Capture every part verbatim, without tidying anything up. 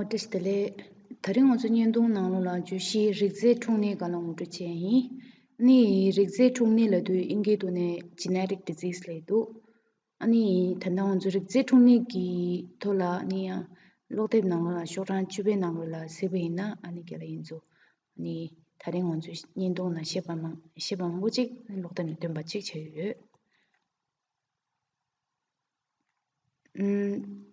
བཀྲ་ཤིས་བདེ་ལེགས། དེ་རིང་ང་ཚོ་བརྙན་ཐུང་ནང་ལོགས་ལ་བརྗོད་གཞི་རིགས་རྫས་འཁྲུག་ནད་སྒང་ལ་ངོ་སྤྲོད་བྱས་ཡིན། ཨ་ནི་རིགས་རྫས་འཁྲུག་ནད་ལབ་དུས་ཨིན་སྐད་ཐོག་ནས་genetic disease ལབ་ཀྱི་འདུག་ཨ་ནི་ད་ལྟ་ང་ཚོ་རིགས་རྫས་འཁྲུག་ནད་ཀྱི་ཐོག་ལ་ཨ་ནི་ཡང་ཀློག་དེབ་ནང་ལོགས་ལ་ཤོག་གྲངས་བཅུ་པའི་ནང་ལོགས་ལ་གཟིགས་པ་ཡིན་ན། ཨ་ནི་རྒན་ལགས་ཡིན་ཚོ། ཨ་ནི་དེ་རིང་ང་ཚོ་བརྙན་ཐུང་ནང་བཤད་པ་མང་བཤད་པ་མང་པོ་ཅིག་ཀློག་དེབ་ནས་ཐོན་པ་ཅིག་ཆགས་ཡོད། ཨུམ།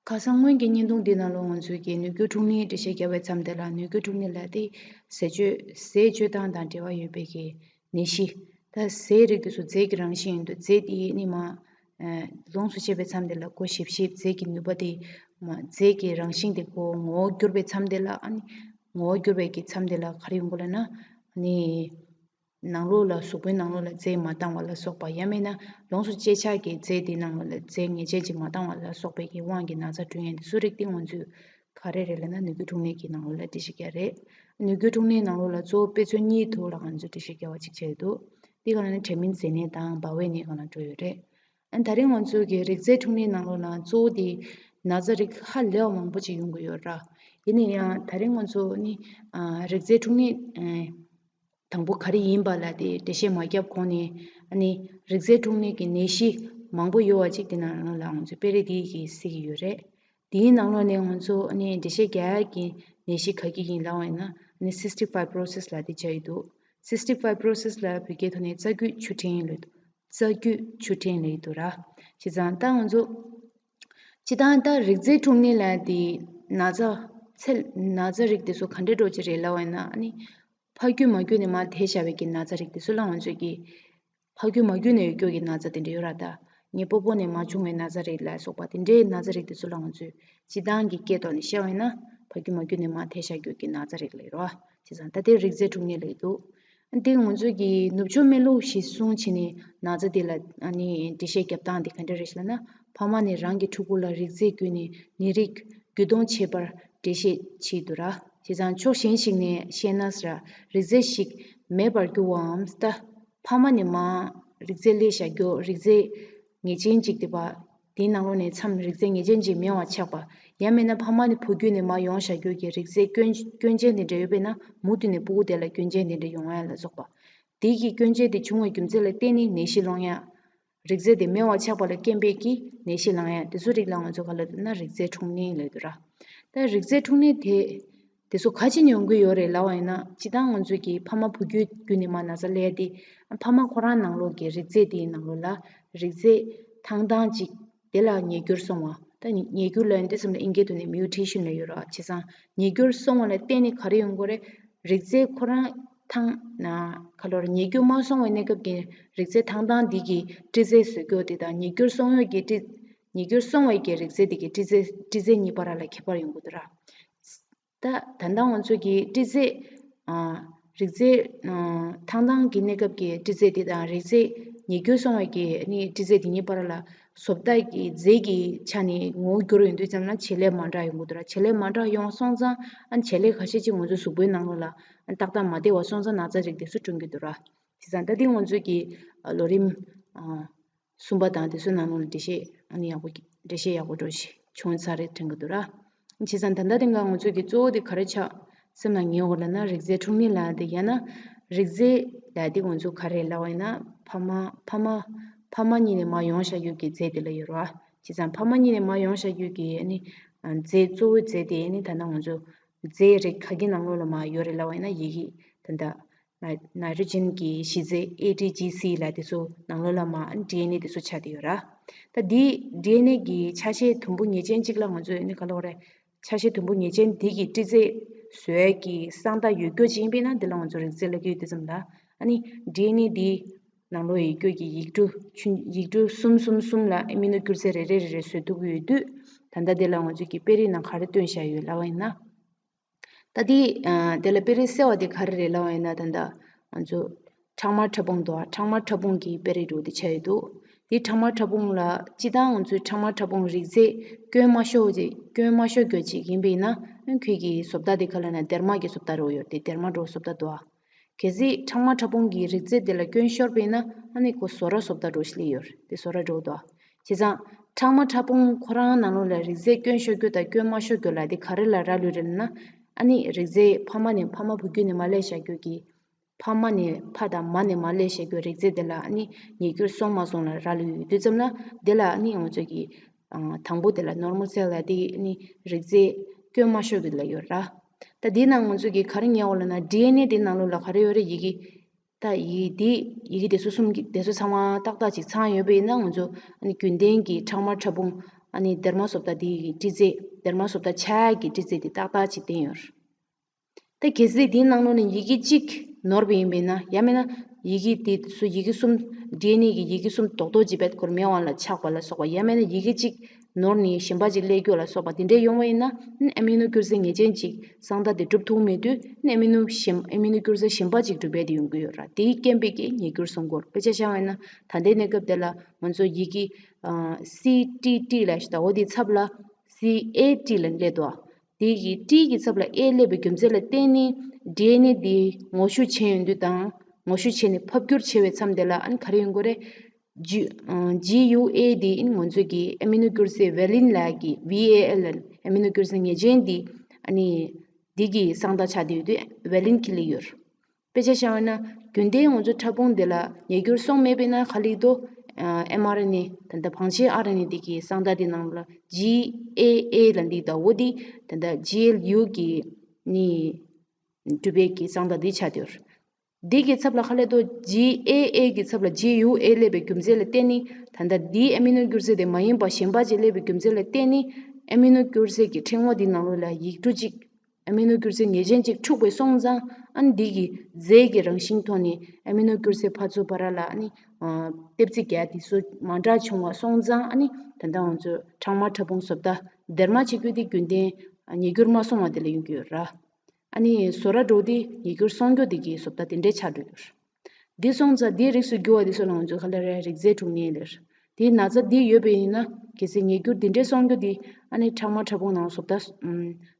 ཁ་སང་སྔོན་གྱི་བརྙན་ཐུང་འདི་ནང་ལོགས་ང་ཚོས་ཀྱི་ནུས་རྒྱུ་འཁྲུག་ནད་འགྲེལ་བཤད་བརྒྱབ་པའི་མཚམས་དེ་ལ། ནུས་རྒྱུ་འཁྲུག་ནད་ལབ་དེ་ཟས་སྤྱོད་ཟས་སྤྱོད་སྟངས་དང་འབྲེལ་བ་ཡོད་པའི་གི་ནད་གཞི། ད་ཟས་རིགས་དེ་ཚོ་རྫས་ཀྱི་རང་བཞིན་ཡིན་དུས་རྫས་དེ་ནི་མ་ལོངས་སུ་སྤྱད་པའི་མཚམས་དེ་ལ་ཁོ་ཞིབ་ཞིབ་རྫས་ཀྱི་ནུས་པ་དེ་མ་རྫས་ཀྱི་རང་བཞིན་དེ་ཁོ་ངོ་བོ་འགྱུར་བའི་མཚམས་དེ་ལ། ཨ་ནི་ངོ་བོ་འགྱུར་བའི་གི་མཚམས་དེ་ལ་ག་རེ་ཡོང་གི་ལབ་ན། ཨ་ནི། ནང་ལོགས་ལ་གཟུགས་པོའི་ནང་ལོགས་ལ་རྫས་མ་འདང་བ་ལ་སོགས་པ། ཡང་མིན་ན་ལོངས་སུ་སྤྱད་འཆར་གྱི་རྫས་དེ་ནང་ལོགས་ལ་རྫས་ངེས་ཅན་ཅིག་མ་འདང་བ་ལ་སོགས་པའི་གི་དབང་གིས་ན་ཚ་འཁྲུག་ཡས་དེ་ཚོའི་རིགས་དེ་ང་ཚོས་ག་རེ་རེད་ལབ་ན་ནུས་རྒྱུ་འཁྲུག་ནད་ཀྱི་ནང་ལོགས་ལ་འགྲེལ་བཤད་རྒྱག་རེད། ནུས་རྒྱུ་འཁྲུག་ནད་ནང་ལོགས་ལ་གཙོ་བོ་དཔེ་མཚོན་གཉིས་ཐོག་ལ་ང་ཚོས་འགྲེལ་བཤད་རྒྱག་པ་ཅིག་བྱས་འདུག་དེ་ག་ལ་ནི་དྲན་མིན་མཛེ་ནད་དང་འབར་བའི་ནད་སྒང་ལ་འགྲོ་ཡོད་རེད། ཨ་ད་རིང་ང་ཚོའི་གི་རིགས་རྫས་འཁྲུག་ནད་ནང་ལོགས་ལ་གཙོ་བོ་དེ་ན་ཚ་རིགས་ཧ་ལས་པ་མང་པོ་ཅིག་ཡོང་གི་ཡོད་ར། ཡིན་ན་ཡང་ད་རིང་ང་ཚོ་ནི་ཨ་རིགས་རྫས་འཁྲུག་ནད་ཨ་དང་པོ་ག་རེ་ཡིན་པ་ལ་དེ་འགྲེལ་བཤད་མ་བརྒྱབ་གོང་ནས། ཨ་ནི་རིགས་རྫས་འཁྲུག་ནད་ཀྱི་ནད་གཞི་མང་པོ་ཡོད་པ་ཅིག་དེ་ནང་ལ་ང་ཚོས་དཔེ་རིས་དེ་གི་གཟིགས་ཀྱི་ཡོད་རེད། དེའི་ནང་ལོགས་ནས་ང་ཚོ་ཨ་ནི་འགྲེལ་བཤད་རྒྱག་ཡག་གི་ནད་གཞི་ག་གི་ཡིན་ལབ་པ་ཡིན་ན། ཨ་ནི་cystic fibrosis ལབ་དེ་ཆགས་ཀྱི་འདུག cystic fibrosis ལ་བོད་སྐད་ཐོག་ནས་རྩ་རྒྱུས་ཆུ་ཕྲན་ལབ་འདུག་རྩ་རྒྱུས་ཆུ་ཕྲན་ལབ་ཀྱི་འདུག་ར། བྱས་ཙང་ད་ང་ཚོ་སྤྱིར་བཏང་ད་རིགས་རྫས་འཁྲུག་ནད་ལབ་དེ་ན་ཚ་ཚད་ན་ཚ་རིགས་དེ་ཚོ་ག་འདྲ་འདྲ་ཅིག་རེད་ལབ་པ་ཡིན་ན། ཨ་ནི་ཕ་རྒྱུད་མ་རྒྱུད་ནས་མར་དེད་བཞག་པའི་གི་ན་ཚ་རིགས་དེ་ཚོ་ལ་ང་ཚོས་ཀྱི་ཕ་རྒྱུད་མ་རྒྱུད་ནས་ཡོད་རྒྱུ་གི་ན་ཚ་དེ་འདྲ་ཡོད་ར། ད་ངའི་སྤོ་བོ་ནས་མ་བྱུང་བའི་ན་ཚ་རིགས་ལ་སོགས་པ་དེ་འདྲའི་ན་ཚ་རིགས་དེ་ཚོ་ལ་ང་ཚོས་སྤྱིར་བཏང་གི་སྐད་ཐོག་ནས་བཤད་པ་ཡིན་ན། ཕ་རྒྱུད་མ་རྒྱུད་ནས་མར་དེད་བཞག་རྒྱུ་གི་ན་ཚ་རིགས་ལབ་ཀྱི་རེད་པ། བྱས་ཙང་ད་དེ་རིགས་རྫས་འཁྲུག་ནད་ལབ་ཀྱི་འདུག་དེ་ང་ཚོས་ཀྱི་ནུབ་ཕྱོགས་སྨན་ལུགས་གཞིར་བཟུང་བྱས་ནས་ན་ཚ་དེ་ལ་ཨ་ནི་འགྲེལ་བཤད་རྒྱབ་སྟངས་དེ་ག་འདྲ་རེད་ལབ་ན། ཕ་མ་ནས་རང་གི་ཕྲུ་གུ་ལ་རིགས་རྫས་བརྒྱུད་ནས་ནད་རིགས་འགོས་གཏོང་བྱེད་པར་འགྲེལ་བཤད་བྱས་འདུག་ར། བྱས་ཙང་ཕྱོགས་གཞན་ཞིག་ནས་བཤད་ན་ཟེར། རིགས་རྫས་ཤིག་མེད་པར་གྱུར་བའམ། ད་ཕ་མ་ནས་མར་རིགས་རྫས་སླེབས་བཞག་རྒྱུ། རིགས་རྫས་ངེས་ཅན་ཅིག་དེ་པ། དེའི་ནང་ལོགས་ནས་མཚམས་རིགས་རྫས་ངེས་ཅན་ཅིག་མེད་པ་ཆགས་པ། ཡང་མིན་ན་ཕ་མ་ནས་བུ་རྒྱུད་ནས་མར་ཡོང་བཞག་རྒྱུ་གི་རིགས་རྫས་སྐྱོན་སྐྱོན་ཅན་དེ་འདྲ་ཡོད་པས་ན། མུ་མཐུད་ནས་སྤུ་གུ་དེ་ལ་སྐྱོན་ཅན་དེ་འདྲ་ཡོང་ཡ་ལ་སོགས་པ། དེ་གི་སྐྱོན་ཅན་དེ་བྱུང་བའི་རྒྱུ་མཚན་ལ་བརྟེན་ནས་ནད་གཞི་སློང་ཡ། རིགས་རྫས་དེ་མེད་པ་ཆགས་པ་ལ་རྐྱེན་པས་ཀྱིས་ནད་གཞི་སློང་ཡ་དེ་ཚོ་རིགས་ལ་ང་ཚོ་ག་ལབ་འདུག་ན་རིགས་རྫས་འཁྲུག་ནད་ལབ་འདུག་ར། ད་རིགས་རྫས་འཁྲུག་ནད་དེ་དེ་ཚོ་ག་ཅི་ནས་ཡོང་གི་ཡོད་རེད་ལབ་པ་ཡིན་ན། སྤྱིར་བཏང་ང་ཚོས་ཀྱི་ཕ་མ་བུ་རྒྱུད་བརྒྱུད་ནས་མར་ན་ཚ་སླེབས་ཡ་དེ། ཕ་མ་ཁོ་རང་ནང་ལོགས་ཀྱི་རིགས་རྫས་དེའི་ནང་ལོགས་ལ་རིགས་རྫས་ཐང་ཐང་ཅིག་དེ་ལ་ཉེས་འགྱུར་སོང་བ། ད་ཉེས་འགྱུར་ལབ་ཡ་དེ་ཙམ་ལ་ཨིན་སྐད་ཐོག་ནས་mutation ལབ་ཡོད་རེད་པ། བྱས་ཙང་ཉེས་འགྱུར་སོང་བ་ལ་བརྟེན་ནས་ག་རེ་ཡོང་གི་ཡོད་རེད། རིགས་རྫས་ཁོ་རང་ཐང་ན་ག་ལབ་རེད། ཉེས་འགྱུར་མ་སོང་བའི་གནས་སྐབས་ཀྱི་རིགས་རྫས་ཐང་ཐང་འདི་གི་སྤྲི་རྫས་བཟོ་རྒྱུ་དེ་དང་། ཉེས་འགྱུར་སོང་ཡོད་ཀྱི་སྤྲི་ཉེས་འགྱུར་སོང་བའི་གི་རིགས་རྫས་དེ་གི་སྤྲི་རྫས་སྤྲི་རྫས་གཉིས་བར་ལ་ཁྱད་པར་ཡོང་གི་འདུག་ར། ད་ད་ལྟ་ང་ཚོ་གི་སྤྲི་རྫས་ཨ་རིགས་རྫས་ཨ་ཐང་ཐང་གི་གནས་སྐབས་ཀྱི་སྤྲི་རྫས་དེ་དང་། རིགས་རྫས་ཉེས་འགྱུར་སོང་བའི་གི་ནི་སྤྲི་རྫས་དེ་གཉིས་བར་ལ་བཟོ་ལྟ་གི་རྫས་ཀྱི་ཆ་ནས་ངོ་བོ་འགྱུར་ཡོང་དུས་ཙམ་ལ་བྱེད་ལས་མ་འདྲ་ཡོང་གི་འདུག་ར། བྱེད་ལས་མ་འདྲ་ཡོང་སོང་ཙང་། ཨ་བྱེད་ལས་ཁ་ཤས་ཅིག་ང་ཚོའི་གཟུགས་པོའི་ནང་ལོགས་ལ་ཨ་ཏག་ཏག་མ་བདེ་བ་སོང་ཙང་ན་ཚ་རིགས་དེ་ཚོ་འཁྲུག་གི་འདུག་ར། བྱས་ཙང་ད་འདི་ང་ཚོས་ཀྱི་ཨ་ལོ་རིམ་ཨ་གསུམ་པ་དང་དེ་ཚོའི་ནང་ལོགས་ལ་འགྲེལ་བཤད་ཨ་ནི་ཡག་པོ་འགྲེལ་བཤད་ཡག་པོ་འདྲ་ཞིག་བྱུང་ཚར་རེད་དྲན་གྱི་འདུག་ར། བྱས་ཙང་ད་ལྟ་དེ་སྔ་ང་ཚོས་ཀྱི་གཙོ་བོ་དེ་ག་རེ་ཆགས་སེམས་ལ་ངེས་ཡོད་ལབ་ན། རིགས་རྫས་འཁྲུག་ནད་ལབ་དེ། ཡང་ན་རིགས་རྫས་ལབ་དེ་ང་ཚོ་ག་རེ་ལབ་པ་ཡིན་ན། ཕ་མ་ཕ་མ་ཕ་མ་གཉིས་ནས་མར་ཡོང་བཞག་རྒྱུ་གི་རྫས་དེ་ལ་ཡོད་རེད་པ། བྱས་ཙང་ཕ་མ་གཉིས་ནས་མར་ཡོང་བཞག་རྒྱུ་གི་ཨ་ནི་རྫས་གཙོ་བོའི་རྫས་དེ་ཨ་ནི་ད་ལྟ་ང་ཚོ་རྫས་རིགས་ག་གི་ནང་ལོགས་ལ་མར་ཡོད་རེད་ལབ་པ་ཡིན་ན། ཡི་གེ་ད་ལྟ་ནའི་ནའི་ཊྲོ་ཇེན་གྱི་གཞི་རྫས་ཨེ་ཊི་ཇི་སི་ལབ་དེ་ཚོ་ནང་ལོགས་ལ་མར་ཌི་ཨེན་ཨེ་དེ་ཚོ་ཆགས་བསྡད་ཡོད་ར། ད་འདི་ཌི་ཨེན་ཨེ་གི་ཆ་ཤས་དུམ་བུ་ངེས་ཅན་གཅིག་ལ་ང་ཚོས་ནི་ག་ལབ་དགོས་རེད། ཆ་ཤས་དུམ་བུ་ངེས་ཅན་འདི་གི་སྤྲི་རྫས་བཟོ་ཡས་ཀྱི་གསང་བརྡ་ཡོད་རྒྱུ་ཅིག་ཡིན་པས་ན། འདི་ལ་ང་ཚོ་རིགས་རྫས་ལབ་ཀྱི་ཡོད་དུས་ཙམ་ལ། ཨ་ནི་ཌི་ཨེན་ཨེ་འདི་ནང་ལོགས་ཡོད་རྒྱུ་གི་ཡིག་འབྲུ་ཆུ་ཡིག་འབྲུ་གསུམ་གསུམ་གསུམ་ལ་ཨེ་མི་ནོ་སྐྱུར་རྫས་རེ་རེ་རེ་རེ་བཟོ་ཐུབ་ཀྱི་ཡོད་དུས། ད་ལྟ་འདི་ལ་ང་ཚོས་ཀྱི་དཔེ་རིས་ནང་ག་རེ་སྟོན་བཞག་ཡོད་ལབ་པ་ཡིན་ན། ད་འདི་ཨ་དེ་ལ་དཔེ་རིས་གསལ་བ་དེ་ག་རེ་རེད་ལབ་པ་ཡིན་ན། ད་ལྟ་ང་ཚོ་ཁྲག་དམར་ཕྲ་ཕུང་དང་། ཁྲག་དམར་ཕྲ་ཕུང་གི་དཔེ་རིས་འདྲ་བོ་དེ་ཆགས་ཡོད་འདུག་འདི་ཁྲག་དམར་ཕྲ་ཕུང་ལ་སྤྱིར་བཏང་ང་ཚོའི་ཁྲག་དམར་ཕྲ་ཕུང་རིགས་རྫས་སྐྱོན་མ་ཤོར་བ་ཅིག་སྐྱོན་མ་ཤོར་རྒྱུ་ཅིག་ཡིན་པས་ན། ཁྱོད་ཀྱི་བཟོ་ལྟ་དེ་ག་ལབ་ན་སྡེར་མ་གི་བཟོ་ལྟ་འདྲ་བོ་ཡོད་རེད། སྡེར་མ་འདྲ་བོ་བཟོ་ལྟ་འདུག་ཨ། གལ་སྲིད་ཁྲག་དམར་ཕྲ་ཕུང་གི་རིགས་རྫས་དེ་ལ་སྐྱོན་ཤོར་བས་ན། ཨ་ནི་ཁོ་ཟོ་ར་བཟོ་ལྟ་འདྲ་བོ་ཞིག་སླེབས་ཡོད་རེད། དེ་ཟོ་ར་འདྲ་བོ་འདུག་ཨ། བྱས་ཙང་ཕྲ་མ་ཕྲ་ཕུང་ཁོ་རང་ནང་ལོགས་ལ་རིགས་རྫས་སྐྱོན་ཤོར་རྒྱུ་དང་སྐྱོན་མ་ཤོར་རྒྱུ་ལབ་དེ་ག་རེ་ལ་རག་ལུས་རེད་ལབ་ན། ཨ་ནི་རིགས་རྫས་ཕ་མ་ནས་ཕ་མ་བུ་རྒྱུད་ནས་མར་སླེབས་བཞག་རྒྱུ་གི་ཕ་མ་ནས་ཕ་དང་མ་ནས་མར་སླེབས་བཞག་རྒྱུ་རིགས་རྫས་དེ་ལ་ཨ་ནི་ཉེས་འགྱུར་སོང་མ་སོང་ལ་རག་ལུས་ཡོད་དུས་ཙམ་ལ་དེ་ལ་ཨ་ནི་ང་ཚོ་གི་ཨ་དང་པོ་དེ་ལ་normal cell ལབ་དེ་ཨ་ནི་རིགས་རྫས་སྐྱོན་མ་ཤོར་རྒྱུ་དེ་ལ་ཡོད་ར། ད་དེའི་ནང་ང་ཚོ་གི་ག་རེ་ཉར་ཡོད་ལབ་ན་ཌི་ཨེན་ཨེ་དེའི་ནང་ལོགས་ལ་ག་རེ་ཡོད་རེད། ཡི་གེ། ད་ཡི་གེ་འདི་ཡི་གེ་དེ་ཚོ་གསུམ་གྱི་དེ་ཚོ་ཚང་མ་ཏག་ཏག་ཅིག་ཚང་ཡོད་པ་ཡིན་ན་ང་ཚོ་ཨ་ནི་རྒྱུན་ལྡན་གྱི་ཕྲ་མ་ཕྲ་ཕུང་ཨ་ནི་derma་སོབ་ད་འདི་ཡི་གེ་ཏྲི་ཙེ་derma་སོབ་ད་ཆ་གི་ཏྲི་ཙེ་དེ་ཏག་ཏག་ཅིག་བསྟན་ཡོད་རེད། ད་གལ་སྲིད་དེའི་ནང་ལོགས་ནས་ཡི་གེ་གཅིག་ནོར་བ་ཡིན་པ་ཡིན་ན་ཡང་མིན་ན་ཡི་གེ་དེ་ཚོ་ཡི་གེ་གསུམ་ཌི་ཨེན་ཨེ་གི་ཡི་གེ་གསུམ་རྡོག་རྡོག་ཅིག་བེད་སྐོར་མེད་པ་ལ་ཆགས་པ་ལ་སོགས་པ་ཡང་མིན་ན་ཡི་གེ་གཅིག་ནོར་ནས་གཞན་པ་ཅིག་སླེབས་རྒྱུ་ལ་སོགས་པ་དེ་འདྲ་ཡོང་བ་ཡིན་ན་ཨ་མི་ནོ་སྐྱུར་རྫས་ངེས་ཅན་ཅིག་གསང་རྟགས་དེ་གྲུབ་ཐུབ་མེད་དུས་ཨ་མི་ནོ་གཞན་ཨ་མི་ནོ་སྐྱུར་རྫས་གཞན་པ་ཅིག་གྲུབ་པ་དེ་ཡོང་གི་ཡོད་ར། དེའི་རྐྱེན་པས་ཀྱི་ཉེས་འགྱུར་སོང་གི་ཡོད་རེད། དཔེ་ཆ་བཞག་པ་ཡིན་ན་ད་ལྟའི་གནས་སྐབས་དེ་ལ་ང་ཚོ་ཡི་གེ་སི་ཊི་ཊི་ལབ་ཞིག་ད་འོ་དེའི་ཚབ་ལ་སི་ཨེ་ཊི་ལབ་སླེབས་འདུག་དེ་གི་ཊི་གི་ཚབ་ལ་ཨེ་སླེབས་པའི་རྒྱུ་མཚན་ལ་བརྟེན་ནས་ཌི་ཨེན་ཨེ་དེ་ངོ་བཤུ་བྱས་ཡོང་དུས་དང་ངོ་བཤུ་བྱས་ནས་ཕབ་བསྒྱུར་བྱས་པའི་མཚམས་དེ་ལ་ཨ་ནི་ག་རེ་ཡོང་གི་རེད། ཇི་ཨ་ཇི་ཡུ་ཨེ་དེ་ཨ་ནི་ང་ཚོ་གི་ཨ་མི་ནོ་སྐྱུར་རྫས་ཝེ་ལིན་ལབ་ཀྱི་ཝི་ཨེ་ཨེལ་ཨེན་ཨ་མི་ནོ་སྐྱུར་རྫས་ངེས་ཅན་དེ་ཨ་ནི་དེ་གི་གསང་རྟགས་ཆགས་བསྡད་ཡོད་དུས་ཝེ་ལིན་གྱི་སླེབས་ཡོད་རེད། དཔེ་ཆ་བཞག་པ་ན་རྒྱུན་ལྡན་ང་ཚོ་ཕྲ་ཕུང་འདི་ལ་ཉེས་འགྱུར་སོང་མེད་པས་ན་ག་ལེགས་འདུག་ཨེམ་ཨར་ཨེན་ཨེ་ད་ལྟ་བང་ཆེན་ཨར་ཨེན་ཨེ་འདི་གི་གསང་རྟགས་འདི་ནང་ལ་ཇི་ཨེ་ཨེ་ལ་འདི་ད་འོ་འདི་ད་ལྟ་ཇི་ཨེལ་ཡུ་གི་ནི་གྲུབ་པའི་གི་གསང་རྟགས་འདི་ཆགས་བསྡད་ཡོད། འདི་གི་ཚབ་ལ་ག་ལེགས་འདུག་ཇི་ཨེ་ཨེ་གི་ཚབ་ལ་ཇི་ཡུ་ཨེ་སླེབས་པའི་རྒྱུ་མཚན་ལ་བརྟེན་ནི་ད་ལྟ་འདིའི་ཨ་མི་ནོ་སྐྱུར་རྫས་དེ་མ་ཡིན་པ་གཞན་པ་ཅིག་སླེབས་པའི་རྒྱུ་མཚན་ལ་བརྟེན་ནི་ཨ་མི་ནོ་སྐྱུར་རྫས་ཀྱི་ཕྲེང་བ་འདི་ནང་ལོགས་ལ་ཡིག་འབྲུ་གཅིག་ཨ་མི་ནོ་སྐྱུར་རྫས་ངེས་ཅན་གཅིག་འཁྲུགས་པའི་སོང་ཙང་ཨ་ནི་འདི་གི་རྫས་ཀྱི་རང་བཞིན་ཐོག་ནས་ཨ་མི་ནོ་སྐྱུར་རྫས་ཕར་ཚུར་བར་ལ་ཨ་ནི་ལྟེབ་རྩིག་རྒྱག་དེ་ཚོ་མ་འདྲ་བྱུང་བ་སོང་ཙང་ཨ་ནི་ད་ལྟ་ང་ཚོས་ཕྲ་མ་ཕྲ་ཕུང་བཟོ་ལྟ་སྡེར་མ་བྱེད་རྒྱུ་དེ་རྒྱུན་ལྡན་ཉེས་འགྱུར་མ་སོང་བ་དེ་ལ་ཡོང་གི་ཡོད་ར། ཨ་ནི་བཟོ་ར་འགྲོ་དེ་ཉེས་འགྱུར་སོང་རྒྱུ་དེ་གི་བཟོ་ལྟ་དེ་འདྲའི་ཆགས་འགྲོ་ཡོད་ར། འདི་སོང་ཙང་འདིའི་རིགས་སུ་གྱུར་པ་འདི་ཚོ་ལ་ང་ཚོས་ག་ལ་རེ་རིགས་རྫས་འཁྲུག་ནད་ལབ། དེའི་ན་ཚ་འདི་ཡོད་པ་ཡིན་ན་གལ་སྲིད་ཉེས་འགྱུར་འདི་འདྲའི་སོང་རྒྱུ་འདི་ཨ་ནི་ཕྲ་མ་ཕྲ་ཕུང་ནང་བཟོ་ལྟ་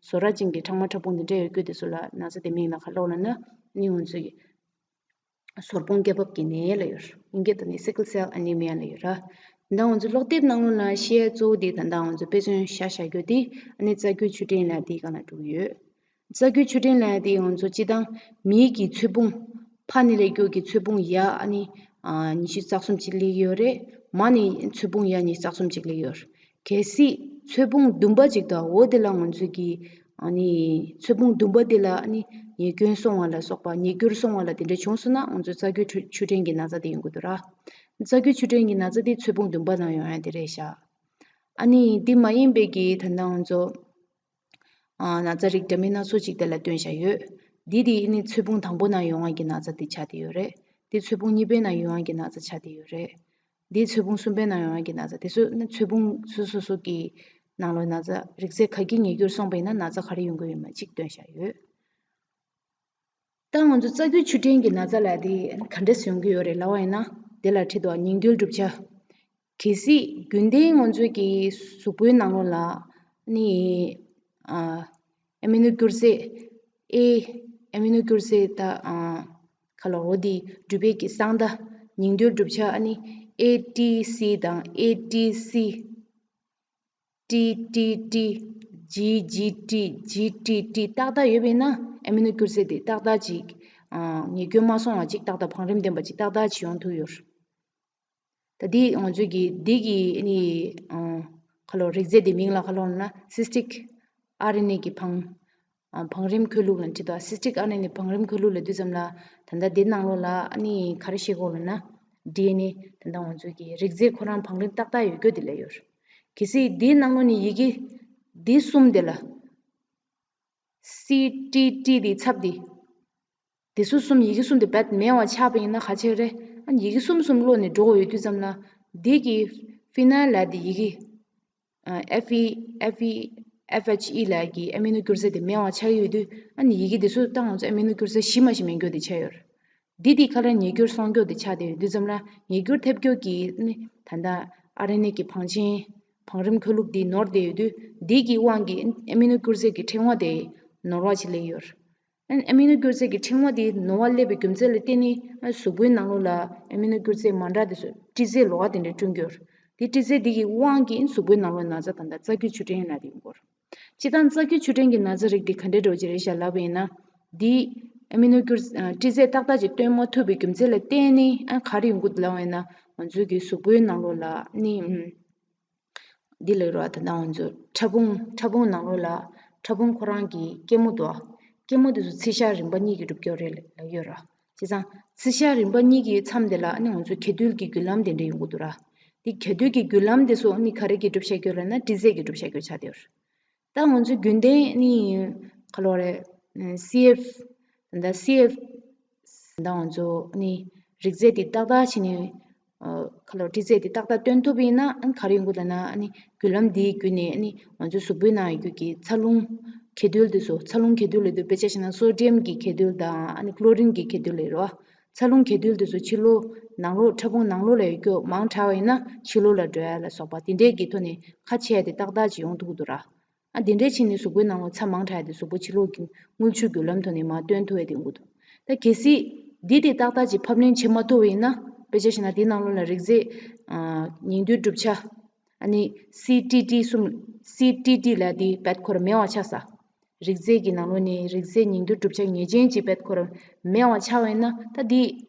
བཟོ་ར་ཅན་གྱི་ཕྲ་མ་ཕྲ་ཕུང་འདི་འདྲ་ཡོད་རྒྱུ་འདི་ཚོ་ལ་ན་ཚ་དེ་མིང་ལ་ག་ལབ་ལབ་ན་ཨ་ནི་ང་ཚོས་སོར་ཕུང་རྐྱ་འབབ་ཀྱི་ནད་ལབ་ཡོད། དབྱིན་སྐད་དུ་ནི་sickle cell anemia ལབ་ཡོད་ར། ད་ང་ཚོ་ཀློག་དེབ་ནང་ལོགས་ལ་བཤད་ཡ་གཙོ་བོ་དེ་ད་ལྟ་ང་ཚོ་དཔེ་མཚོན་བཞག་བཞག་རྒྱུ་དེ་ཨ་ནི་རྩ་རྒྱུས་ཆུ་ཕྲན་ལབ་དེའི་སྒང་ལ་འགྲོ་གི་ཡོད། རྩ་རྒྱུས་ཆུ་ཕྲན་ལབ་དེ་ང་ཚོ་སྤྱིར་བཏང་མིའི་གི་ཚོས་ཕུང་ཕ་ནས་སླེབས་རྒྱུ་གི་ཚོས་ཕུང་ཡ་ཨ་ནི་ཉི་ཤུ་རྩ་གསུམ་ཅིག་སླེབས་ཡོད་རེད། མ་ནས་ཚོས་ཕུང་ཡ་ཉི་ཤུ་རྩ་གསུམ་ཅིག་སླེབས་ཡོད་རེད། གལ་སྲིད་ཚོས་ཕུང་བདུན་པ་ཅིག་དང་འོ་དེ་ལ་ང་ཚོ་གི་ཨ་ནི་ཚོས་ཕུང་བདུན་པ་དེ་ལ་ཨ་ནི་ཉེས་སྐྱོན་སོང་བ་ལ་སོགས་པ་ཉེས་འགྱུར་སོང་བ་ལ་དེ་འདྲ་བྱུང་སོང་ན་ང་ཚོ་རྩ་རྒྱུས་ཆུ་ཆུ་ཕྲན་གྱི་ན་ཚ་དེ་ཡོང་གི་འདུག་ར། རྩ་རྒྱུས་ཆུ་ཕྲན་གྱི་ན་ཚ་དེ་ཚོས་ཕུང་བདུན་པ་ནང་ཡོང་ཡ་དེ་རེད་ཤག་ཨ་ནི་དེ་མ་ཡིན་པའི་གི་ད་ལྟ་ང་ཚོ་ཨ་ན་ཚ་རིགས་འདྲ་མིན་སྣ་ཚོགས་ཅིག་དེ་ལ་སྟོན་བཞག་ཡོད། འདི་དེ་ཨ་ནི་ཚོས་ཕུང་དང་པོ་ནང་ཡོང་བ་གི་ན་ཚ་དེ་ཆགས་བསྡད་ཡོད་རེད། འདི་ཚོས་ཕུང་གཉིས་པའི་ནང་ཡོང་བ་གི་ན་ཚ་ཆགས་བསྡད་ཡོད་རེད། འདི་ཚོས་ཕུང་གསུམ་པའི་ནང་ཡོང་བ་གི་ན་ཚ་དེ་ཚོ་ནི་ཚོས་ཕུང་སོ་སོ་སོ་གི་ནང་ལོགས་ན་ཚ་རིགས་རྫས་ག་གི་ཉེས་འགྱུར་སོང་པ་ཡིན་ན་ན་ཚ་ག་རེ་ཡོང་གི་ཡོད་མེད་ཅིག་སྟོན་བཞག་ཡོད། ད་ང་ཚོ་རྩ་རྒྱུས་ཆུ་ཕྲན་གྱི་ན་ཚ་ལབ་དེ་ག་འདྲས་ཡོང་གི་ཡོད་རེད་ལབ་པ་ཡིན་ན་དེ་ལ་ཁྲིད་དོ་ཉིང་རྡུལ་གྲུབ་ཆ། གལ་སྲིད་རྒྱུན་ལྡན་ང་ཚོའི་གི་གཟུགས་པོའི་ནང་ལོགས་ལ་ནི་ཨ་ཨ་མི་ནོ་སྐྱུར་རྫས་ཨེ་ཨ་མི་ནོ་སྐྱུར་རྫས་ད་ཨ་ཁ་ལོ་འོ་དེ་གྲུབ་པའི་གི་གསང་རྟགས་ཉིང་རྡུལ་གྲུབ་ཆ་ཨ་ནི་ཨེ་ཊི་སི་དང་ཨེ་ཊི་སི། ཊི་ཊི་ཊི། ཇི་ཇི་ཊི། ཇི་ཊི་ཊི་ཏག་ཏག་ཡོད་པས་ན་ཨ་མི་ནོ་སྐྱུར་རྫས་དེ་ཏག་ཏག་ཅིག་ཨ་ཉེས་སྐྱོན་མ་སོང་བ་ཅིག་ཏག་ཏག་བང་རིམ་ལྡན་པ་ཅིག་ཏག་ཏག་ཅིག་ཡོང་ཐུབ་ཡོད། ད་འདི་ང་ཚོས་ཀྱི་འདི་གི་ནི་ཨ་ཁ་ལོ་རིགས་རྫས་དེ་མིང་ལ་ཁ་ལོ་ན་སི་སི་ཊིག་ཨར་ཨེན་ཨེ་གི་བང་ཨ་བང་རིམ་ཁོལ་ལུགས་ལ་འཁྲིད་དོ། སི་སི་ཊིག་ཨར་ཨེན་ཨེ་ནི་བང་རིམ་ཁོལ་ལུགས་ལ་དུས་ཙམ་ལ་ད་ལྟ་འདི་ནང་ལོགས་ལ་ཨ་ནི་ག་རེ་བཤད་དགོས་ལབ་ན་ཌི་ཨེན་ཨེ་ད་ལྟ་ང་ཚོས་ཀྱི་རིགས་རྫས་ཁོ་རང་བང་རིམ་ཏག་ཏག་ཡོད་རྒྱུ་དེ་ལ་ཡོད། གལ་སྲིད་འདིའི་ནང་ལོགས་ནས་ཡི་གེ་འདི་གསུམ་དེ་ལ་སི་ཊི་ཊི་དེའི་ཚབ་དེ་དེ་ཚོ་གསུམ་ཡི་གེ་གསུམ་དེ་རྦད་མེད་པ་ཆགས་པ་ཡིན་ན་ག་ཆེ་རེད། ཨ་ནི་ཡི་གེ་གསུམ་གསུམ་ཀློག་ནས་འགྲོ་དགོས་ཡོད་དུས་ཙམ་ལ་འདི་གི་ཕི་ནལ་ལབ་དེ་ཡི་གེ་ཨ་ཨེཕ་ཨི་ཨེཕ་ཨི་ཨེཕ་ཨེཆ་ཨི་ལབ་ཀྱི་ཨ་མི་ནོ་སྐྱུར་རྫས་དེ་མེད་པ་ཆགས་ཡོད་དུས་ཨ་ནི་ཡི་གེ་དེ་ཚོ་ད་ང་ཚོ་ཨ་མི་ནོ་སྐྱུར་རྫས་གཞི་མ་གཞི་མེད་རྒྱུ་དེ་ཆགས་ཡོད་རེད། འདི་དེ་ཁ་ར་ཉེས་འགྱུར་སོང་རྒྱུ་དེ་ཆགས་བསྡད་ཡོད་དུས་ཙམ་ལ་ཉེས་འགྱུར་ཐེབས་རྒྱུ་གི་ནི་ད་ལྟ་ཨར་ཨེན་ཨེ་གི་བང་ཆེན་བང་རིམ་ཁོལ་ལུགས་དེ་ནོར་བསྡད་ཡོད་དུས་འདི་གི་དབང་གིས་ཨ་མི་ནོ་སྐྱུར་རྫས་ཀྱི་ཕྲེང་བ་དེ་ནོར་བ་ཅིག་སླེབས་ཡོད། ཨ་ནི་ཨ་མི་ནོ་སྐྱུར་རྫས་ཀྱི་ཕྲེང་བ་དེ་ནོར་བ་སླེབས་པའི་རྒྱུ་མཚན་ལ་བརྟེན་ནས་ཨ་གཟུགས་པོའི་ནང་ལོགས་ལ་ཨ་མི་ནོ་སྐྱུར་རྫས་མ་འདྲ་དེ་ཚོ་ཏྲི་རྫས་ལོགས་ཀ་དེ་འདྲ་བསྐྲུན་གྱི་ཡོད། དེ་སྤྲི་རྫས་འདི་གི་དབང་གིས་གཟུགས་པོའི་ནང་ལོགས་ན་ཚ་དང་ད་རྩ་རྒྱུས་ཆུ་ཕྲན་ལབ་དེ་ཡོང་གི་ཡོད་རེད། སྤྱིར་བཏང་རྩ་རྒྱུས་ཆུ་ཕྲན་གྱི་ན་ཚ་རིགས་འདི་ག་འདྲའི་འདྲ་བོ་ཅིག་རེད་ཤག་ལབ་པ་ཡིན་ན། འདི་ཨ་མི་ནོ་ཀུར་ཨ་སྤྲི་རྫས་ཏག་ཏག་ཅིག་བཏོན་མ་ཐུབ་པའི་རྒྱུ་མཚན་ལ་བརྟེན་ནས་ཨ་ག་རེ་ཡོང་གི་འདུག་ལབ་པ་ཡིན་ན། ང་ཚོའི་གི་གཟུགས་པོའི་ནང་ལོགས་ལ་ནི་ཨམ་འདི་ལབ་རོགས། ད་ལྟ་ང་ཚོ་ཕྲ་ཕུང་ཕྲ་ཕུང་ནང་ལོགས་ལ་ཕྲ་ཕུང་ཁོ་རང་གི་སྐྱེད་མོ་འདུག་སྐྱེད་མོ་དེ་ཚོ་ཚིལ་ཤ་རིམ་པ་གཉིས་ཀྱིས་གྲུབ་ཀྱི་ཡོད་རེད་ལབ་ཡོད་ར། བྱས་ཙང་ཚིལ་ཤ་རིམ་པ་གཉིས་ཀྱི་མཚམས་དེ་ལ་ཨ་ནི་ང་ཚོ་གྱེས་རྡུལ་གྱི་རྒྱུ་ལམ་དེ་འདྲ་ཡོང་གི་འདུག་ར། དེ་གྱེས་རྡུལ་གྱི་རྒྱུ་ལམ་དེ་ཚོ་ཨ་ནི་ག་རེ་གིས་གྲུབ་བཞག་ཡོད་ལབ་ན་སྤྲི་རྫས་ཀྱིས་གྲུབ་བཞག་ཡོད་ཆགས་བསྡད་ཡོད་རེད། ད་ང་ཚོ་རྒྱུན་ལྡན་ནི་ག་ལོ་རེད། སི་ཨེཕ། ད་སི་ཨེཕ། ད་ང་ཚོ་ནི་རིགས་རྫས་དེ་ཏག་ཏག་བྱས་ནས་ཨ་ག་ལོ་སྤྲི་རྫས་དེ་ཏག་ཏག་བཏོན་ཐུབ་པ་ཡིན་ན་ཨ་ནི་ག་རེ་ཡོང་གི་ལབ་ན། ཨ་ནི་རྒྱུ་ལམ་འདིའི་བརྒྱུད་ནས་ཨ་ནི་ང་ཚོའི་གཟུགས་པོའི་ནང་ཡོད་རྒྱུ་གི་ཚ་རླུང་གྱེས་རྡུལ་དེ་ཚོ། ཚ་རླུང་གྱེས་རྡུལ་ལབ་དུས་དཔེ་ཆ་བཞག་ན་སོ་ཌི་ཡམ་གྱི་གྱེས་རྡུལ་དང་ཨ་ནི་ཀློ་རིན་གྱི་གྱེས་རྡུལ་ལབ་རེད་བ། ཚ་རླུང་གྱེས་རྡུལ་དེ་ཚོ་ཕྱི་ལོགས་ནང་ལོགས་ཕྲ་ཕུང་ནང་ལོགས་ལ་ཡོད་རྒྱུ་མང་དྲགས་པ་ཡིན་ན་ཕྱི་ལོགས་ལ་འགྲོ་ཡ་ལ་སོགས་པ་དེ་འདྲས་ཀྱི་ཐོག་ནས་ཁ་ཕྱེ་ཡ་དེ་ཏག་ཏག་ཅིག་ཡོང་ཐུབ་ཀྱི་འདུག་ར། ཨ་དེ་འདྲས་བྱས་ནས་གཟུགས་པོའི་ནང་ལོགས་ཚྭ་མང་དྲགས་ཡ་དེ་གཟུགས་པོ་ཕྱི་ལོགས་ཀྱི་རྔུལ་ཆུའི་རྒྱུ་ལམ་ཐོག་ནས་མར་བཏོན་ཐུབ་ཡ་དེ་ཡོང་གི་འདུག་ད་གལ་སྲིད་འདི་དེ་ཏག་ཏག་ཅིག་ཕབ་ལེན་བྱེད་མ་ཐུབ་པ་ཡིན་ན། དཔེ་ཆ་བཞག་ན་དེའི་ནང་ལོགས་ལ་རིགས་རྫས་ཨ་ཉིང་རྡུལ་གྲུབ་ཆ། ཨ་ནི་སི་ཊི་ཊི་གསུམ། སི་ཊི་ཊི་ལབ་དེ་རྦད་ཁོ་རང་མེད་པ་ཆགས་ས། རིགས་རྫས་ཀྱི་ནང་ལོགས་ནས་རིགས་རྫས་ཉིང་རྡུལ་གྲུབ་ཆ་ངེས་ཅན་ཅིག་རྦད་ཁོ་རང་མེད་པ་ཆགས་པ་ཡིན་ན། ད་དེ་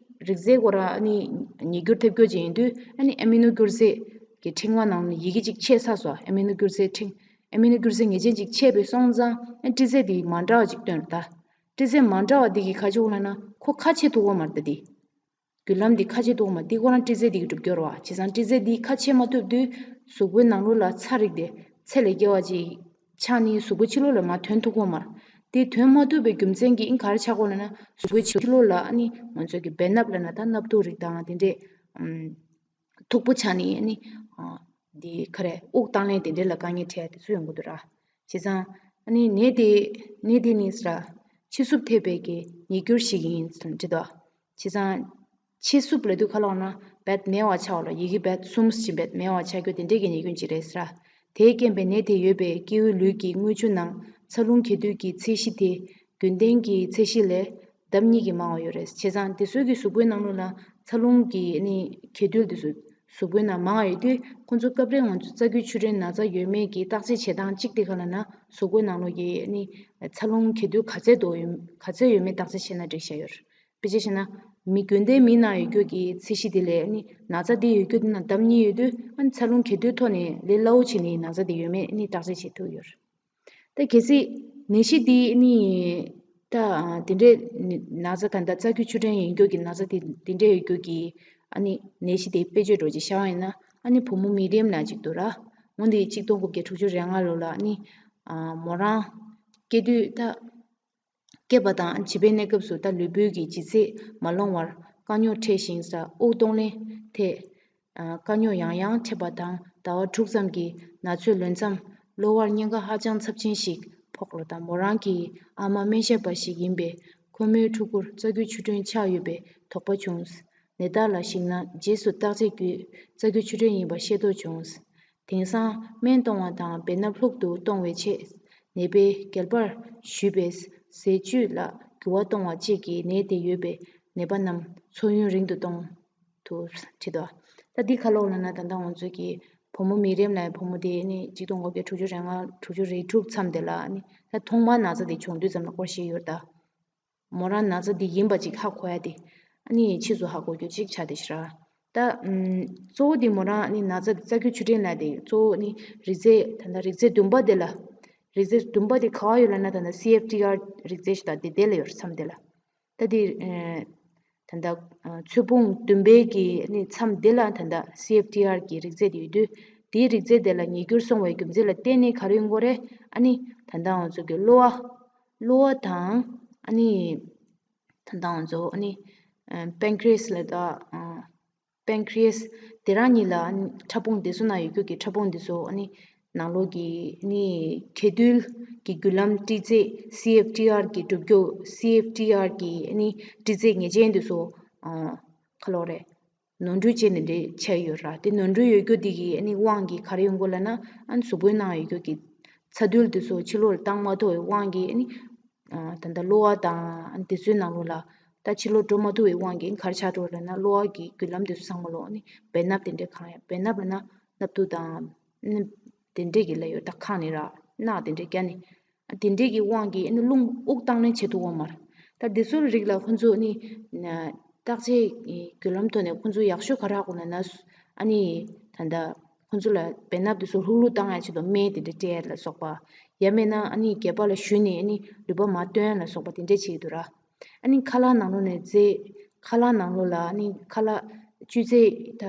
རིགས་རྫས་ཁོ་རང་ཨ་ནི་ཉིས་འགྱུར་ཐེབས་རྒྱུ་ཅིག་ཡིན་དུས། ཨ་ནི་ཨ་མི་ནོ་འགྱུར་རྫས་ཀྱི་ཕྲེང་བ་ནང་ནས་ཡི་གེ་ཅིག་ཆད་ཚར་སོང་། ཨ་མི་ནོ་འགྱུར་རྫས་ཕྲེང་། ཨ་མི་ནོ་འགྱུར་རྫས་ངེས་ཅན་ཅིག་ཆད་པ་སོང་ཙང་ཨ་སྤྲི་རྫས་དེ་མ་འདྲ་བ་ཅིག་བཏོན་རེད་ད། སྤྲི་རྫས་མ་འདྲ་བ་དེ་གིས་ག་རེ་བྱེད་ཀྱི་ཡོད་ལབ་ན། ཁོ་ཁ་ཕྱེ་ཐུབ་ཀྱི་ཡོད་མ་རེད་ད་དེ། རྒྱུ་ལམ་འདི་ཁ་ཕྱེ་ཐུབ་མ། འདི་ཁོ་རང་སྤྲི་རྫས་འདི་གིས་གྲུབ་ཀྱི་ཡོད་རེད་བ། བྱས་ཙང་སྤྲི་རྫས་འདི་ཁ་ཕྱེ་མ་ཐུབ་དུས་གཟུགས་པོའི་ནང་ལོགས་ལ་ཚྭ་རིགས་དེ་ཚད་ལས་བརྒལ་བ་ཅིག་ཆགས་ནས་གཟུགས་པོ་ཕྱི་ལོགས་ལ་མར་ཐོན་ཐུབ་ཀྱི་ཡོད་མ་རེད། དེ་ཐོན་མ་ཐུབ་པའི་རྒྱུ་མཚན་གྱིས་ཨིན་ག་རེ་ཆགས་ཀྱི་ཡོད་ལབ་ན། གཟུགས་པོའི་ཕྱི་ལོགས་ལ་ཨ་ནི་ང་ཚོ་གི་བེ་སྣབས་ལབ་ན་ད་སྣབས་ཐུག་རིགས་དང་དེ་འདྲས་ཨམ་མཐུག་པོ་ཆགས་ནས་ཨ་ནི་ཨ་འདི་ག་རེ་དབུགས་བཏང་ལེན་དེ་འདྲས་ལ་དཀའ་ངལ་འཕྲད་ཡ་དེ་ཚོ་ཡོང་གི་འདུག་ར། བྱས་ཙང་ཨ་ནི་ནད་དེ་ནད་དེ་ནི་ཟེར་ར་ཕྱི་སུབ་ཐེབས་པའི་གི་ཉིས་འགྱུར་ཞིག་ཡིན་ཟེར་བྲིས་འདུག་བྱས་ཙང་ཕྱི་སུབ་ལབ་དུས་ག་ལབ་ན་རྦད་མེད་པ་ཆགས་པ་ལ། ཡི་གེ་རྦད་གསུམ་ཞིག་རྦད་མེད་པ་ཆགས་རྒྱུ་དེ་འདྲས་ཀྱི་ཉེས་སྐྱོན་ཅིག་རེད་ཟེར། དེས་རྐྱེན་པས་ནད་དེ་ཡོད་པའི་སྐྱེ་བོའི་ལུས་ཀྱི་དངུལ་ཆུ་ནང་ཚ་རླུང་གྱེས་རྡུལ་གྱི་ཚད་གཞི་དེ་རྒྱུན་ལྡན་གྱི་ཚད་གཞི་ལས་ལྡབ་གཉིས་ཀྱིས་མང་བ་ཡོད་རེད། བྱས་ཙང་དེ་ཚོའི་གི་གཟུགས་པོའི་ནང་ལོགས་ལ་ཚ་རླུང་གི་ནི་གྱེས་རྡུལ་དེ་ཚོ་གཟུགས་པོའི་ནང་མང་བ་ཡོད་དུས་ཁོང་ཚོ་སྐབས་རེ་ང་ཚོ་རྩ་རྒྱུས་ཆུ་ཕྲན་ན་ཚ་ཡོད་མེད་ཀྱི་བརྟག་དཔྱད་བྱེད་སྟངས་གཅིག་དེ་ག་ལབ་ན་གཟུགས་པོའི་ནང་ལོགས་ཀྱི་ནི་ཚ་རླུང་གྱེས་རྡུལ་ག་ཚད་འདུག་ཡོད་ག་ཚད་ཡོད་མེད་བརྟག་དཔྱད་བྱས་ན་འགྲིག་ཤག་ཡོད་རེད། དཔེ་ཆ་བཞག་ན་མི་རྒྱུན་ལྡན་མི་ནང་ཡོད་རྒྱུ་གི་ཚད་གཞི་དེ་ལས་ནི་ན་ཚ་དེ་ཡོད་རྒྱུ་དེ་ནང་ལྡབ་གཉིས་ཡོད་དུས་ཨ་ནི་ཚ་རླུང་གྱེས་རྡུལ་ཐོག་ནས་ལས་སླ་བོ་བྱས་ནས་ན་ཚ་དེ་ཡོད་མེད་ནི་བརྟག་དཔྱད་བྱེད་ཐུབ་ཡོད་རེད། ད་གལ་སྲིད་ནད་གཞི་འདི་ནི་ད་དེ་འདྲའི་ན་ཚ་ད་ལྟ་རྩ་རྒྱུས་ཆུ་ཕྲན་ཡིན་རྒྱུ་གི་ན་ཚ་དེ་དེ་འདྲའི་ཡོད་རྒྱུ་གི་ཨ་ནི་ནད་གཞི་དེ་དཔེ་བརྗོད་འདྲ་ཅིག་བཞག་པ་ཡིན་ན། ཨ་ནི་བུ་མོ་མི་རིམ་ལབ་ཅིག་འདུག་ར། སྔོན་དེ་གཅིག་སྟོང་དགུ་བརྒྱ་དྲུག་ཅུ་རེ་ལྔ་ལོ་ལ་ཨ་ནི་མོ་རང་སྐྱེས་དུས་ད། སྐྱེས་པ་དང་བྱིས་པའི་གནས་སྐབས་སུ་ད་ལུས་པོའི་གི་ལྗིད་ཚད་མ་ལོངས་པར་དཀའ་རྙོག་འཕྲད་ཞིང་། ས་དབུགས་གཏོང་ལེན་ཐད་དཀའ་རྙོག་ཡང་ཡང་འཕྲད་པ་དང་ཟླ་བ་དྲུག་ཙམ་གྱི་ན་ཚོད་ལོན་མཚམས་གློ་བར་གཉན་ཁ་ཧ་ཅང་ཚབས་ཆེན་ཞིག་ཕོག་ལོ། ད་མོ་རང་གི་ཨ་མ་སྨན་ཞབས་པ་ཞིག་ཡིན་པས་ཁོ་མོའི་ཕྲུ་གུར་རྩ་རྒྱུས་ཆུ་ཕྲན་ཆགས་ཡོད་པའི་དོགས་པ་བྱུང་། ནད་རྟགས་ལ་གཞིགས་ན་རྗེས་སུ་བརྟག་དཔྱད་བརྒྱུད་རྩ་རྒྱུས་ཆུ་ཕྲན་ཡིན་པ་ཤེས་རྟོགས་བྱུང་། དེང་སང་སྨན་གཏོང་བ་དང་བེ་སྣབས་ལྷུག་ཏུ་གཏོང་བའི་ཆེད་ནད་པའི་རྒྱལ་པར་ཞུས་པའི་ཟས་བཅུད་ལ་འགྱུར་བ་གཏོང་བ་བཅས་ཀྱིས་ནད་དེ་ཡོད་པའི་ནད་པ་རྣམས་འཚོ་ཡུན་རིང་དུ་གཏོང་ཐུབ་བྲིས་འདུག་ད་འདི་ག་ལབ་ན་ད་ལྟ་ང་ཚོ་གི་བུ་མོ་མི་རེམ་ལ་བུ་མོ་དེ་ནི་གཅིག་སྟོང་དགུ་བརྒྱ་དྲུག་ཅུ་རེ་ལྔ་དྲུག་ཅུ་རེ་དྲུག་མཚམས་དེ་ལ་ནི་ད་ཐོག་མར་ན་ཚ་དེ་བྱུང་དུས་ཙམ་ལ་སྐོར་ཞིག་ཡོད་ད། མོ་རང་ན་ཚ་འདི་ཡིན་པ་ཅིག་ཧ་གོ་ཡ་དེ། ཨ་ནི་ཕྱིས་སུ་ཧ་གོ་རྒྱུ་ཅིག་ཆགས་བསྡད་ཤག་ར། ད་ཨམ་གཙོ་བོ་འདི་མོ་རང་ཨ་ནི་ན་ཚ་རྩ་རྒྱུས་ཆུ་ཕྲན་ལབ་དེ་གཙོ་བོ་ནི་རིགས་རྫས་ད་ལྟ་རིགས་རྫས་བདུན་པ་དེ་ལ། རིགས་རྫས་བདུན་པ་དེ་ག་བ་ཡོད་ལབ་ན་ད་ལྟ་སི་ཨེཕ་ཊི་ཨར་རིགས་རྫས་ཤིག་ད་དེ་དེ་ལ་ཡོད་རེད་མཚམས་དེ་ལ། ད་དེ་ཨེ་ད་ལྟ་ཨ་ཚོས་ཕུང་བདུན་པའི་གི་ཨ་ནི་མཚམས་དེ་ལ་ད་ལྟ་སི་ཨེཕ་ཊི་ཨར་གི་རིགས་རྫས་དེ་ཡོད་དུས། དེའི་རིགས་རྫས་དེ་ལ་ཉིས་འགྱུར་སོང་བའི་རྒྱུ་མཚན་ལ་བརྟེན་ནས་ག་རེ་ཡོང་གི་རེད། ཨ་ནི་ད་ལྟ་ང་ཚོ་གི་གློ་བ། གློ་བ་དང་ཨ་ནི་ད་ལྟ་ང་ཚོ་ཨ་ནི་པན་ཀྲི་ཡས་ལ་ད་པན་ཀྲི་ཡས་དེ་རང་གཉིས་ལ་ཨ་ནི་ཕྲ་ཕུང་དེ་ཚོ་ནང་ཡོད་རྒྱུ་གི་ཕྲ་ཕུང་དེ་ཚོ་ཨ་ནི་ནང་ལོགས་ཀྱི་ཨ་ནི་གྱེས་རྡུལ་གྱི་རྒྱུ་ལམ་སྤྲི་རྫས་སི་ཨེཕ་ཊི་ཨར་གྱི་གྲུབ་རྒྱུ། སི་ཨེཕ་ཊི་ཨར་གྱི་ཨ་ནི་སྤྲི་རྫས་ངེས་ཅན་དེ་ཚོ་ཨ་ག་ལབ་རེད། ནོར་འཁྲུལ་བྱས་ནས་འདྲེ་ཆགས་ཡོད་ར། དེ་ནོར་འཁྲུལ་ཡོད་རྒྱུ་དེ་གི་ཨ་ནི་དབང་གིས་ག་རེ་ཡོང་གི་ལབ་ན། ཨ་ནི་གཟུགས་པོའི་ནང་ཡོད་རྒྱུ་གི་ཚ་རྡུལ་དེ་ཚོ་ཕྱི་ལོགས་ལ་བཏང་མ་ཐུབ་པའི་དབང་གིས་ཨ་ནི་ཨ་ད་ལྟ་གློ་བ་དང་ཨ་ནི་དེ་ཚོའི་ནང་ལོགས་ལ་ད་ཕྱི་ལོགས་འགྲོ་མ་ཐུབ་པའི་དབང་གིས་ཨ་ནི་ག་རེ་ཆགས་འགྲོ་ལབ་ན། གློ་བ་གི་རྒྱུ་ལམ་དེ་ཚོ་ཚང་མ་ལོགས་ཨ་ནི་བེ་སྣབས་དེ་འདྲས་གང་ཡང་། བེ་སྣབས་ལབ་ན་ སྣབས་དུག་དང་། ཨ་ནི་དེ་འདྲས་ཀྱི་ལ་ཡོད་ད་ཁ་ནི་ར་རྣག་དེ་འདྲས་བརྒྱབ་ནས། དེ་འདྲས་ཀྱི་དབང་གིས་ཨ་ནི་རླུང་དབུགས་བཏང་ལེན་བྱེད་ཐུབ་ཀྱི་ཡོད་མ་རེད། ད་དེ་ཚོའི་རིགས་ལ་ཁོང་ཚོ་ཨ་ནི་བརྟག་དཔྱད་བརྒྱུད་ལམ་ཐོག་ནས་ཁོང་ཚོ་ཡག་ཤོས་ག་རེ་ཧ་གོ་ན་ན་ཨ་ནི་ད་ལྟ་ཁོང་ཚོ་ལ་བེ་སྣབས་དེ་ཚོ་ལྷུག་ལྷུག་བཏང་ཡ་ཆེད་དུ་སྨན་དེ་འདྲས་སྤྲད་ཡ་ལ་སོགས་པ། ཡང་མིན་ན་ཨ་ནི་སྒལ་པ་ལ་གཞུས་ནས་ཨ་ནི་ལུད་པ་མར་བཏོན་ཡ་ལ་སོགས་པ་དེ་འདྲས་བྱེད་ཀྱི་འདུག་ར། ཨ་ནི་ཁ་ལག་ནང་ལོགས་ནས་རྫས། ཁ་ལག་ནང་ལོགས་ལ་ཨ་ནི་ཁ་ལག་བཅུད་རྫས་ད་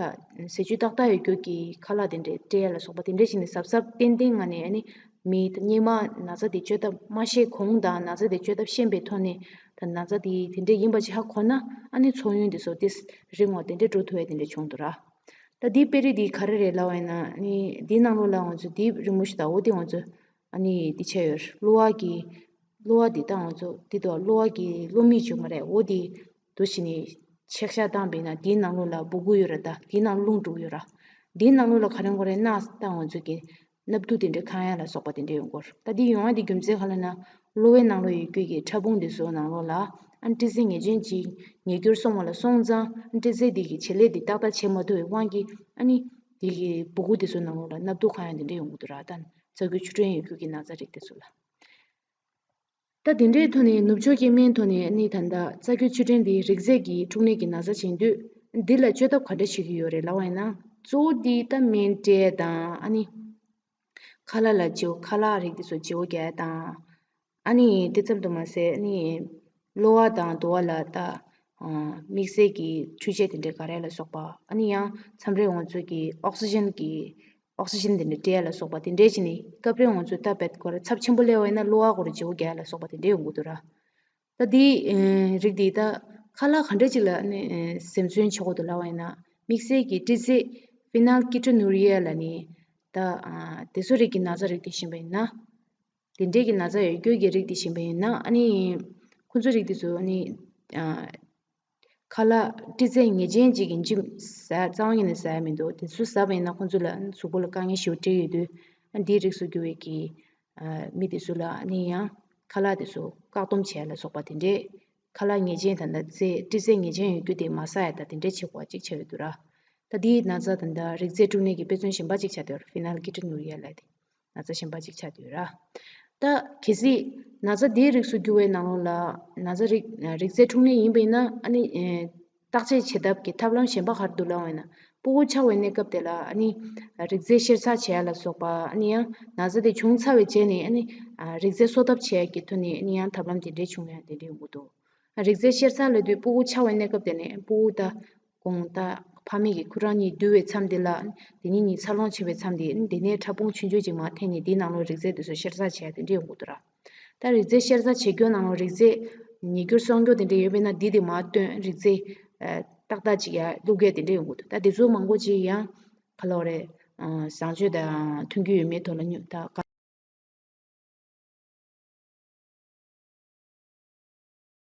ཟས་བཅུད་ཏག་ཏག་ཡོད་རྒྱུ་གི་ཁ་ལག་དེ་འདྲས་སྤྲད་ཡ་ལ་སོགས་པ་དེ་འདྲས་བྱས་ནས་གཟབ་གཟབ་ཏན་ཏན་ངང་ནས་ཨ་ནི་མི་སྔོན་མ་ན་ཚ་དེ་བཅོས་ཐབས་མ་ཤེས་གོང་དང་ན་ཚ་དེ་བཅོས་ཐབས་ཤེས་པའི་ཐོག་ནས་ད་ན་ཚ་དེ་དེ་འདྲས་ཡིན་པ་ཅིག་ཧ་གོ་ན་ཨ་ནི་ཚོགས་ཡུན་དེ་ཚོ་དེ་རིང་ངོ་དེ་འདྲས་འགྲོ་ཐུབ་ཡ་དེ་འདྲས་བྱུང་འདུག་ར། ད་དེའི་དཔེ་རིས་དེ་ག་རེ་རེད་ལབ་པ་ཡིན་ན་ཨ་ནི་དེའི་ནང་ལོགས་ལ་ང་ཚོ་དེ་རི་མོ་ཞིག་ད་འོ་དེ་ང་ཚོ་ཨ་ནི་དེ་ཆ་ཡོད་གློ་བ་གི་གློ་བ་འདི་ད་ང་ཚོ་འདི་དུ་གློ་བ་གི་གློ་མིག་བྱུང་མ་རེད། འོ་འདི་འདུ་བྱས་ནས་ཆེག་ཤ་བཏང་པས་ན་འདིའི་ནང་ལོགས་ལ་སྦུ་གུ་ཡོད་ར། ད་འདིའི་ནང་རླུང་འགྲོ་གི་ཡོད་ར། འདིའི་ནང་ལོགས་ལ་ག་རེ་ཡོང་གི་རེད་ན་ད་ང་ཚོ་གི་སྣབས་དུག་དེ་འདྲ་ཁང་ཡ་ལ་སོགས་པ་དེ་འདྲ་ཡོང་གི་ཡོད་རེད། ད་འདི་ཡོང་ཡ་འདི་རྒྱུ་མཚན་ག་ལ་ན་གློ་བའི་ནང་ལོགས་ཡོད་རྒྱུ་གི་ཕྲ་ཕུང་འདི་ཚོའི་ནང་ལོགས་ལ་ཨ་ནི་སྤྲི་རྫས་ངེས་ཅན་ཅིག་ཉེས་འགྱུར་སོང་བ་ལ་སོང་ཙང་ཨ་ནི་སྤྲི་རྫས་འདི་གི་བྱེད་ལས་འདི་ཏག་ཏག་བྱེད་མ་ཐུབ་པའི་དབང་གིས་ཨ་ནི་འདི་གི་སྦུ་གུ་འདི་ཚོའི་ནང་ལོགས་ལ་སྣབས་དུག་ཁང་ཡ་དེ་འདྲ་ཡོང་གི་འདུག་ར། ད་རྩ་རྒྱུས་ཆུ་ཕྲན་ཡོད་རྒྱུ་གི་ན་ཚ་རིགས་དེ་ཚོ་ལ། ད་དེ་འདྲའི་ཐོག་ནས་ནུབ་ཕྱོགས་ཀྱི་སྨན་ཐོག་ནས་ནི་ད་ལྟ་རྩ་རྒྱུས་ཆུ་ཕྲན་འདི་རིགས་རྫས་ཀྱི་འཁྲུག་ནད་ཀྱི་ན་ཚ་བྱེད་དུས་འདི་ལ་བཅོས་ཐབས་ག་འདྲ་བྱེད་ཀྱི་ཡོད་རེད་ལབ་པ་ཡིན་ན། གཙོ་བོ་འདི་ད་སྨན་སྤྲད་དང་ཨ་ནི་ཁ་ལག་ལ་བརྗེ་པོ་ཁ་ལག་རིགས་འདི་ཚོ་བརྗེ་པོ་རྒྱག་དང་ཨ་ནི་དེ་ཙམ་དུ་མ་ཟད་ཨ་ནི་གློ་བ་དང་དུ་བ་ལ་ད་དམིགས་བསལ་གྱི་འཕྲུལ་ཆས་དེ་འདྲའི་ག་རེ་ལ་སོགས་པ་ཨ་ནི་ཡང་མཚམས་རེ་ང་ཚོ་གི་ཨོག་སི་ཇན་གྱི་ཨོག་སི་ཇན་དེ་འདྲ་སྤྲད་ཡ་ལ་སོགས་པ་དེ་འདྲས་བྱས་ནས་སྐབས་རེ་ང་ཚོས་ད་བེད་སྐོར་ཚབས་ཆེན་པོ་སླེབས་པ་ཡིན་ན་གློ་བ་སྐོར་བརྗེ་པོ་རྒྱག་ཡ་ལ་སོགས་པ་དེ་འདྲས་ཡོང་གི་འདུག་ར། ད་དེའི་ཨེ་རིགས་དེ་ད་ཁ་ལག་ག་འདྲས་ཅིག་ལ་ནི་ཨེ་སེམས་གསོ་བྱེད་དགོས་འདུག་ལབ་པ་ཡིན་ན། དམིགས་བསལ་གྱི་སྤྲི་རྫས་ཕི་ནལ་ཀི་ཊི་ནུ་རི་ཡ་ལབ་ནི་ད་ཨ་དེ་ཚོ་རིགས་ཀྱི་ན་ཚ་རིགས་དེ་བྱིན་པ་ཡིན་ན། དེ་འདྲས་ཀྱི་ན་ཚ་ཡོད་རྒྱུ་གི་རིགས་དེ་བྱིན་པ་ཡིན་ན་ཨ་ནི་ཁོ་ཚོ་རིགས་དེ་ཚོ་ནི་ཨ། ཁ་ལག་སྤྲི་རྫས་ངེས་ཅན་གཅིག་གི་འཇིམ་ཟ་རྩ་བ་ཉིད་ནས་ཟ་ཡ་མི་འདུག་དེ་ཚོ་ཟ་བ་ཡིན་ན་ཁོང་ཚོ་ལ་གཟུགས་པོ་ལ་དཀའ་ངལ་ཞེ་པོ་འཕྲད་ཡོད་དུས་འདིའི་རིགས་སུ་གྱུར་བའི་གི་མི་དེ་ཚོ་ལ་ནི་ཡང་ཁ་ལག་དེ་ཚོ་བཀག་སྡོམ་བྱས་ལ་སོགས་པ་དེ་འདྲས། ཁ་ལག་ངེས་ཅན་ད་ལྟ་རྫས་སྤྲི་རྫས་ངེས་ཅན་ཡོད་རྒྱུ་དེ་མ་ཟ་ཡ་ད་དེ་འདྲས་བྱེད་དགོས་པ་གཅིག་ཆགས་ཡོད་འདུག་ར། ད་འདིའི་ན་ཚ་ད་ལྟ་རིགས་རྫས་འཁྲུག་ནད་ཀྱི་དཔེ་མཚོན་གཞན་པ་གཅིག་ཆགས་བསྡད་ཡོད་རེད། ཕི་ནལ་ཀི་ཊི་ནུ་རི་ཡ་ལབ་དེ། ན་ཚ་གཞན་པ་གཅིག་ཆགས་བསྡད་ཡོད་ར། ད་གལ་སྲིད་ན་ཚ་དེའི་རིགས་སུ་གྱུར་བའི་ནང་ལོགས་ལ་ན་ཚ་རིགས་རིགས་རྫས་འཁྲུག་ནད་ཡིན་པ་ཡིན་ན་ཨ་ནི་ཨེ་བརྟག་དཔྱད་བྱེད་ཐབས་ཀྱི་ཐབས་ལམ་གཞན་པ་ག་རེ་འདུག་ལབ་པ་ཡིན་ན། སྤུ་གུ་ཆགས་པའི་གནས་སྐབས་དེ་ལ་ཨ་ནི་རིགས་རྫས་གཤེར་ཚགས་བྱེད་ཡ་ལ་སོགས་པ་ཨ་ནི་ཡང་ན་ཚ་དེ་བྱུང་ཚར་བའི་རྗེས་ནས་ཨ་ནི་རིགས་རྫས་གསོ་ཐབས་བྱེད་ཡ་གི་ཐོག་ནས་ཨ་ནི་ཡང་ཐབས་ལམ་དེ་འདྲས་བྱུང་ཡ་དེ་འདྲས་ཡོང་གི་འདུག་རིགས་རྫས་གཤེར་ཚགས་ལབ་དུས་སྤུ་གུ་ཆགས་པའི་གནས་སྐབས་དེ་ནས་སྤུ་གུ་ད་དགོང་དག་ཕ་མེས་ཀྱིས་ཁོ་རང་གཉིས་འདུལ་བའི་མཚམས་དེ་ལ་དེ་གཉིས་གཉིས་འཚར་ལོངས་བྱེད་པའི་མཚམས་དེ་དེ་ནས་ཕྲ་ཕུང་ཆུང་ཆུང་ཅིག་མར་འཐེན་ནས་དེའི་ནང་ལོགས་རིགས་རྫས་དེ་ཚོ་གཤེར་ཚགས་བྱས་དེ་འདྲ་ཡོང་གི་འདུག་ར། ད་རིགས་རྫས་གཤེར་ཚགས་བྱེད་རྒྱུ་ནང་ལོགས་རིགས་རྫས་ཉེས་འགྱུར་སོང་རྒྱུ་དེ་འདྲ་ཡོད་པས་ན་འདི་དེ་མར་བཏོན་རིགས་རྫས་ཏག་ཏག་ཅིག་ཡར་བླུག་ཡ་དེ་འདྲ་ཡོང་གི་འདུག་ད་དེ་ཚོ་མང་པོ་ཅིག་ཡང་ག་ལབ་རེད། བཟང་སྤྱོད་དང་མཐུན་རྒྱུ་ཡོད་མེད་ཐོག་ལ་ད།